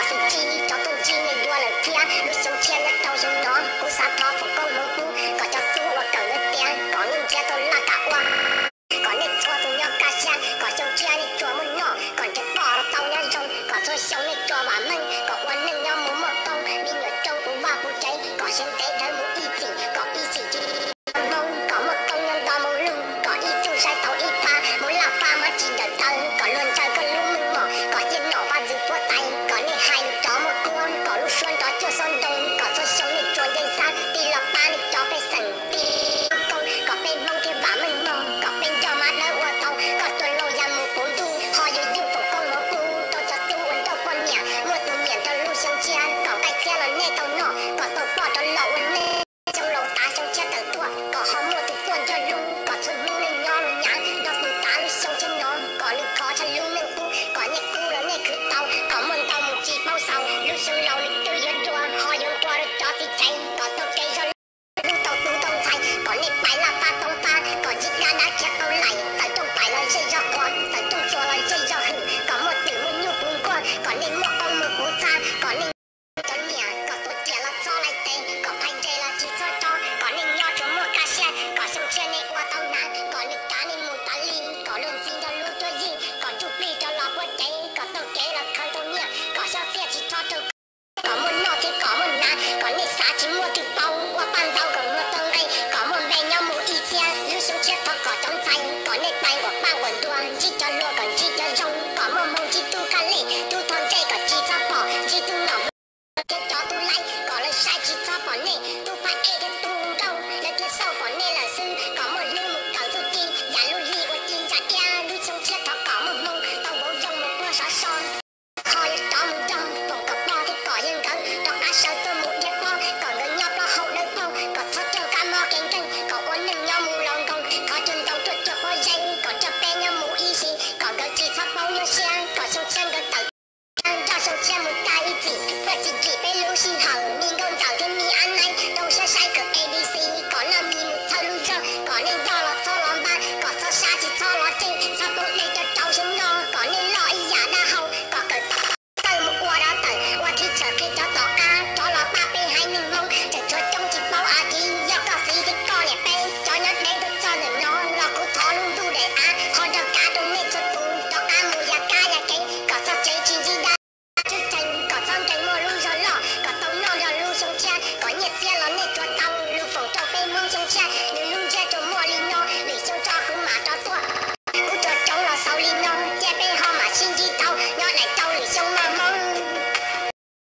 Xwm txheej cov tuaj ntsib nej dua lawm thiab, lub xyoo tshiab nyob rau xyoo no, kuv xav thov foom koob hmoov pub kom cov tub uas kawm ntawv tiav kom nej nrhiav tau laj kam ua, kom nej txhua tus nyob kaj siab, kom xyoo tshiab nej tsuas muaj noj, kom nrhiav poj los tau nyob zoo, kom txhua xyoo nej tsuas vam meej, kom ua neej nyob mus muaj koob, me nyuam rooj puv vaj puv tsev, kom siav ntev dhawv mus ib txhis, kom ib txhis tsis hmoo, kom muaj koob nyob nto mus lug, kom ib tug saib tau ib pab, mus laj pab mas tsis dawm taw, kom luag ntsaws koj lub meej mom, kom ciaj nom vaj ntxwv puab tais, kom nej hais lus rov muaj kuab, kom lub suab nrov cuaj xub ntoo, kom txhua xyoo nej tsuas yeej xav tig los pab nej cov pej xeem tig koob, kom peb Hmoob thiaj vam meej mog, kom peb nco mas dawb ua tau, koj tua laus ya mus puv ntuj, ho yus yug foom koob hmoov pub rau cov tub ua nrauj poj niam, muaj tus nyiam rau lub xyoo tshiab, kom nqaij txhiab los nej tau noj, kom tau poj rov los ua neej. Xyoo laus tav xyoo tshiab tawm tuaj, kom ho muaj tus tuaj nco lub, kom txhua hnub nej nyob los nyav, nrog tus tav lub xyoo tshiab no, kom nws khov tshaj lub neej qub, kom nej kub los nej khwv tau, kom muaj ntau mus tsis paub xaus, lub xyoo laus nws twb yuav dua, ho yuav nqua rau cov txiv tsev, kom tau kev zog lub tau tub tau ntxhais, kom nej pais laj pab toob pab, kom ntsib dab dab khiav tau laim, tawm rooj pais los zej zog qhuav, tawm rooj tsuas los zej zog hwm, kom muaj twm muaj nyuj puv nkuaj, kom nej muaj qoob muaj puv txhab, kom nej cov niam, kom tuav riam los txhob laij tes, kom phais ntses los tsis txhob tso, kom nej nyob tsuas muaj kaj siab, kom xyoo tshiab nej ua tau hnav, kom nws kav nej mus tas li, kom luag ntxhi nrog lub cuab yig, kom ntsuj plig rov los puab cev, kom tau kev los khaws tau nyiaj, kom xyov txiaj tsis txhob raug kho, kom muaj noj thiab kom muaj hnav, kom nej xav tsis muaj twg paub, ua paj ntau kom muaj tau nqe, kom muaj npe nyob mus ib txhiab, lub xyoo tshiab thov kom cov ntxhais, kom nej pais uas paj uas ntuag, ntsib cov hluas kom ntsib cov zoo, kom muaj hmoo ntsib tub kaj lej, tub thov ntsej kom tsis txhob pom, ntsib tub nom thiab cov